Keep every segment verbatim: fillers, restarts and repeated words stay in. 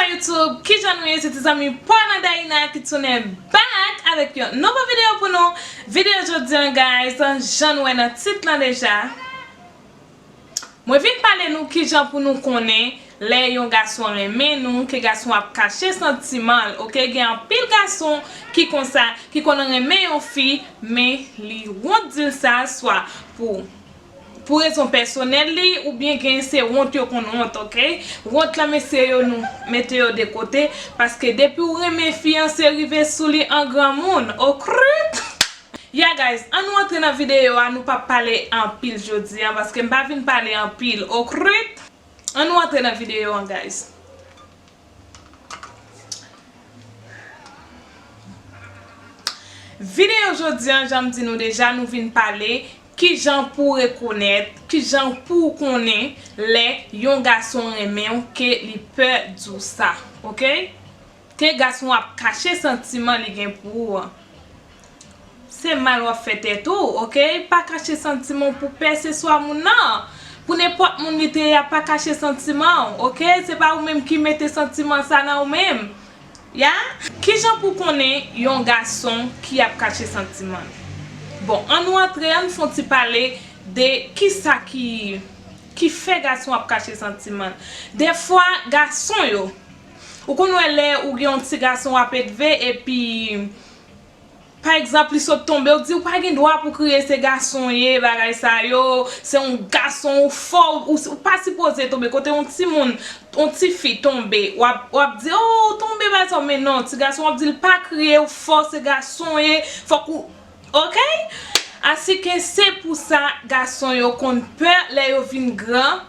YouTube, kijan nou ye? Se ti zanmi Pwana Daina ki tounen back avèk yon nouvo videyo pou nou. Videyo jodi an, guys, jan nou wè nan tit lan deja, mwen vin pale nou kijan pou nou konnen lè yon gason renmen nou, ke gason ap kache santiman l, oke? Gen anpil gason ki konsa, ki konn renmen yon fi, men li wont di l sa, swa pou, pou rezon pèsonèl li, oubyen gen se wont yo konn wont, oke? Wont lan, mesye yo, nou mete yo de kote, paske depi w renmen fi an, se rive sou li an granmoun, okrit! Ya, guys, ann nou antre nan videyo a, nou p ap pale anpil jodi an, paske m pa vin pale anpil, okrit! Ann nou antre nan videyo an, guys. Videyo jodi an, jan m di nou deja, nou vin pale kijan pou w rekonèt, kijan pou w konnen lè yon gason renmen w, ke li pè di w sa, oke? Ke gason ap kache santiman li gen pou ou an. Se mal w ap fè tèt ou, oke? Pa kache santiman w pou pè, se swa moun nan. Pou nenpòt moun li te ye a, pa kache santiman w, oke? Se pa ou menm ki mete santiman sa nan ou menm. Ya? Kijan pou konnen yon gason ki ap kache santiman l? Bon, ann nou antre, ann fè yon ti pale de kisa ki, ki fè gason ap kache santiman l. Dèfwa, gason yo, ou konn wè lè ou gen yon ti gason w ap elve, epi pa egzanp, li sot tonbe, ou di ou pa gen dwa pou kriye, se gason ye, bagay sa yo, se yon gason, ou fò, ou, ou pa sipoze tonbe. Kote yon timoun, yon tifi tonbe, w ap, w ap di, "Oh, ou tonbe, bagay sa yo," men non, ti gason w ap di l pa kriye, ou fò, se gason ye, fòk ou, oke? Asike se pou sa gason yo konn pè lè yo vin gran,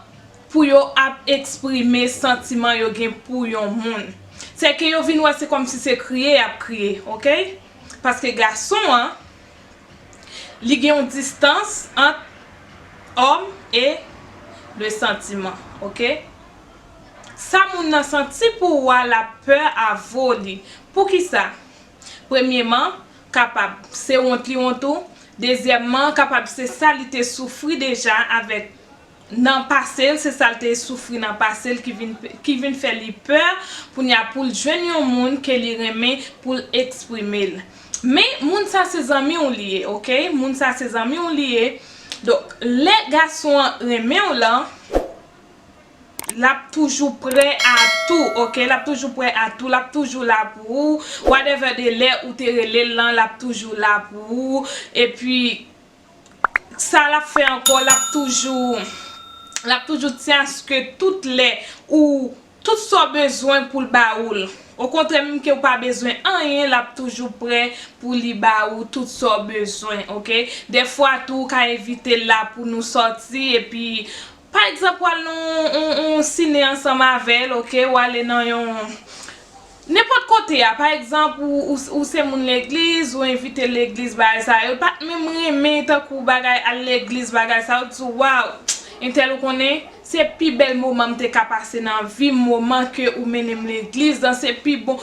pou yo ap eksprime santiman yo gen pou yon moun. Se ke yo vin wè se kòmsi se kriye y ap kriye, oke? Paske gason an, li gen yon distans ant homme et le sentiment, oke? Sa moun nan santi pou ou a, l ap pè avè w li. Poukisa? Premyeman, kapab se wont li wont ou. Dezyèmman, kapab se sa li te soufri deja avèk nan pase l, se sa l te soufri nan pase l ki vin, ki vin fè li pè kounye a pou l jwenn yon moun ke li renmen pou l eksprime l. Men, moun sa se zanmi w li ye, oke? Moun sa se zanmi w li ye. Donk, lè gason an renmen w lan, l ap toujou prè a tou, oke? L ap toujou prè a tou, l ap toujou la pou ou. Whatever de lè ou te rele l lan, l ap toujou la pou ou. Epi, sa l ap fè ankò, l ap toujou, l ap toujou tyen aske tout lè ou, tout sa w bezwen pou l ba ou l. Okontrè, menm ke w pa bezwen anyen, l ap toujou prè pou li ba ou tout sa w bezwen, oke? Dèfwa tou, ou ka envite l la pou nou sòti, epi, pa egzanp, w al nan yon, yon, yon sine ansanm avè l, oke? W ale nan yon, nenpòt kote a. Pa egzanp, ou, ou, ou se moun legliz, ou envite l legliz, bagay sa yo, l pa t menm renmen tankou bagay al legliz, bagay sa yo, di w, "Waw, entèl, ou konnen, se pi bèl moman m te ka pase nan vi m, moman ke ou mennen m legliz lan, se pi bon."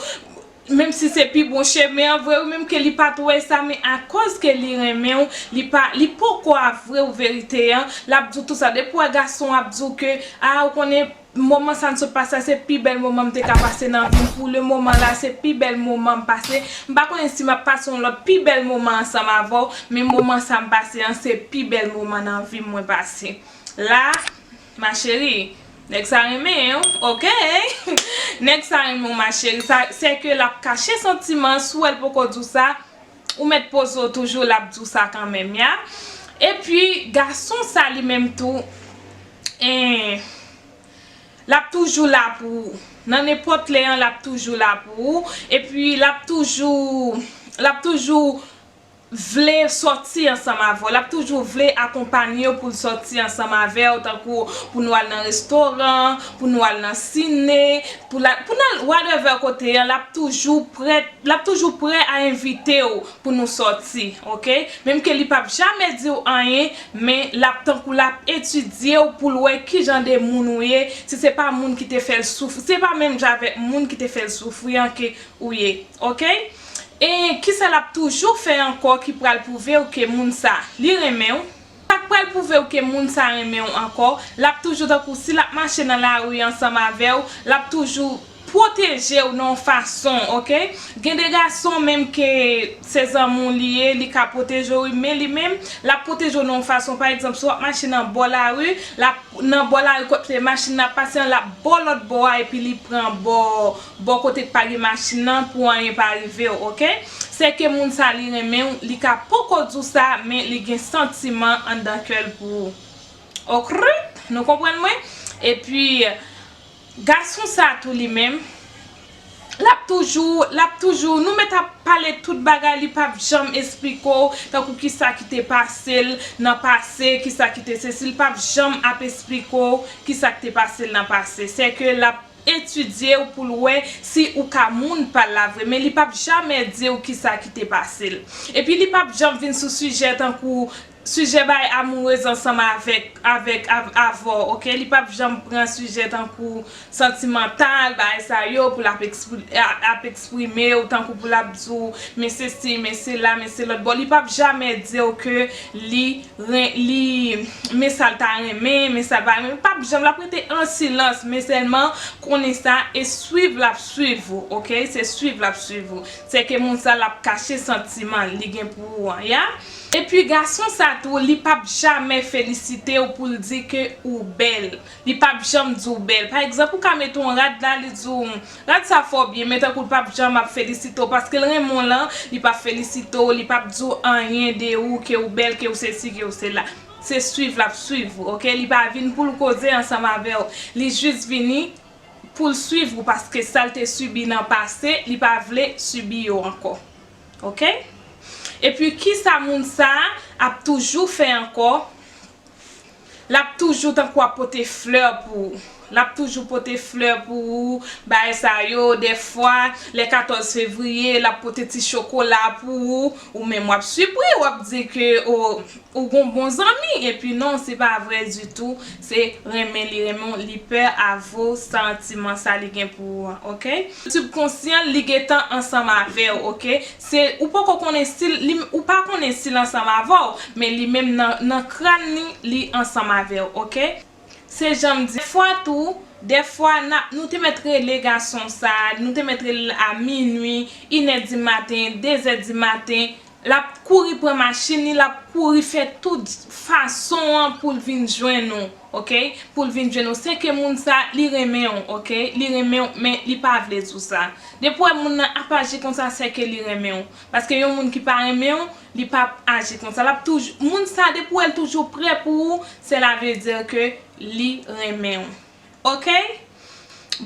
Menm si se pi bon chemen an, vre, wi, menm ke li pa t wè sa, men akòz ke li renmen w, li pa, li poko avwe w verite an, l ap di w tout sa. Depi w wè gason ap di w ke, "A, ou konnen, moman sa n sot pase a, se pi bèl moman m te ka pase nan vi m. Pou le moman la, se pi bèl moman m pase. M pa konnen si m ap pase yon lòt pi bèl moman ansanm avè w, men moman sa m pase an, se pi bèl moman nan vi m mwen pase." La, ma chérie, nèg sa renmen w, oke? Nèg sa renmen w, ma chérie. Sa, se ke l ap kache santiman, si w wè l poko di w sa, ou mèt poze w toujou, l ap di w sa kanmenm, ya. Epi, gason sa li menm tou, en, l ap toujou la pou ou. Nan nenpòt lè an, l ap toujou la pou ou. Epi, l ap toujou, l ap toujou vle sòti ansanm avè w. L ap toujou vle akonpanye w pou l sòti ansanm avè w, tankou pou nou al nan restoran, pou nou al nan sine, pou la, pou n al whatever kote an, l ap toujou prè, l ap toujou prè a envite w pou nou sòti, oke? Menm ke li p ap jamè di w anyen, men l ap tankou l ap etidye w pou l wè ki jan de moun ou ye, si se pa moun ki te fè l soufri, se pa menm jan avèk moun ki te fè l soufri an ke ou ye, oke? E kisa l ap toujou fè ankò ki pral pwouve w ke moun sa, li renmen w? Sa k pral pwouve w ke moun sa renmen w ankò, l ap toujou, tankou si l ap mache nan lari ansanm avè w, l ap toujou pwoteje w nan yon fason, oke? Gen de gason menm ke se zanmi w li ye, li ka pwoteje w, men li menm, l ap pwoteje w nan yon fason, pa egzanp, si w ap mache nan bò lari, l ap, nan bò lari kote machin nan ap pase an, l ap bò lòt bò a, epi li pran bò, bò kote k pa gen machin nan pou anyen pa rive w, oke? Se ke moun sa li renmen w, li ka poko di w sa, men li gen santiman anndan kè l pou ou. Oke? Nou konprann mwen? Epi, gason sa tou li menm, l ap toujou, l ap toujou, nou mèt ap pale tout bagay, li p ap janm esplike w, tankou kisa ki te pase l nan pase, kisa ki te sesi, l p ap janm ap esplike w kisa ki te pase l nan pase. Se ke l ap etidye w pou l wè si ou ka moun pa l la vre, men li p ap jamè di w kisa ki te pase l. Epi li p ap janm vin sou sijè tankou sijè bay amourez ansanm avèk, avèk, av-, avè w, oke? Li p ap janm pran sijè tankou santimantal, bagay sa yo, pou l ap ekspri-, a-, ap eksprime w, tankou pou l ap di w, men sesi, men sela, men se lòt bò. Li p ap jamè di w ke li ren-, li, men sa l ta renmen, men sa l pa renmen. Li p ap janm, l ap rete an silans, men sèlman konnen sa, e swiv l ap swiv ou, oke? Se swiv l ap swiv ou. Se ke moun sa l ap kache santiman li gen pou ou an, ya? Epi gason sa tou, li p ap jamè felisite w pou l di ke ou bèl. Li p ap janm di w bèl. Pa egzanp, ou ka mete yon rad la, li di w, "Rad sa fè w byen," men tankou l p ap janm ap felisite w, paske l renmen w lan, li p ap felisite w, li p ap di w anyen de ou, ke ou bèl, ke ou sesi, ke ou sela. Se swiv l ap swiv ou, oke? Li pa vin pou l koze ansanm avè w. Li jis vini pou l swiv ou, paske sa l te sibi nan pase, li pa vle sibi yo ankò. Oke? Epi, kisa moun sa a ap toujou fè ankò? L ap toujou tankou ap pote flè pou ou. L ap toujou pote flè pou ou, bagay sa yo. Dèfwa, lè katòz fevriye, l ap pote ti chokola pou ou. Ou menm w ap sipri, w ap di ke, o, ou gon bon zanmi. Epi non, se pa vre ditou. Se renmen li renmen w, li pè avè w, santiman sa li gen pou ou an, oke? Sibkonsyan, li gentan ansanm avè w, oke? Se, ou poko konnen si l, li, ou pa konnen si l ansanm avè w, men li menm nan, nan kràn li, li ansanm avè w, oke? Se jan m di, dèfwa tou, dèfwa n ap, nou te mèt rele gason sa, nou te mèt rele l a minwi, inè di maten, dezè di maten, l ap kouri pran machin li, l ap kouri fè tout fason an pou l vin jwenn ou, oke? Pou l vin jwenn ou. Se ke moun sa, li renmen w, oke? Li renmen w, men li pa vle di w sa. Depi w wè moun nan ap aji konsa, se ke li renmen w. Paske yon moun ki pa renmen w, li p ap aji konsa. L ap toujou, moun sa, depi w wè l toujou prè pou ou, cela veut dire que li renmen w. Oke?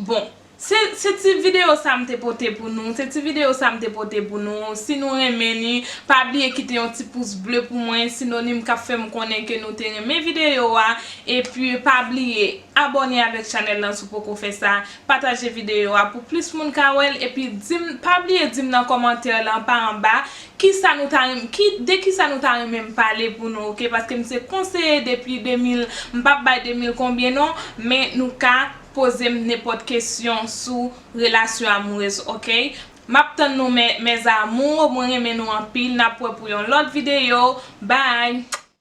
Bon, se, se ti videyo sa m te pote pou nou. Se ti videyo sa m te pote pou nou. Si nou renmen li, pa bliye kite yon ti pous ble pou mwen, sinonim k ap fè m konnen ke nou te renmen videyo a. Epi, pa bliye abòne avèk chanèl lan si w poko fè sa. Pataje videyo a pou plis moun ka wè l. Epi, di m, pa bliye di m nan kòmantè lan pa anba, kisa nou ta renm-, ki, de kisa nou ta renmen m pale pou nou, oke? Paske m se konseye depi de mil, m p ap bay de mil konbyen non, men nou ka poze m nenpòt kesyon sou relasyon amourez, oke? M ap tann nou, mes, mes amours, mwen renmen nou anpil, n ap wè pou yon lòt videyo. Bye!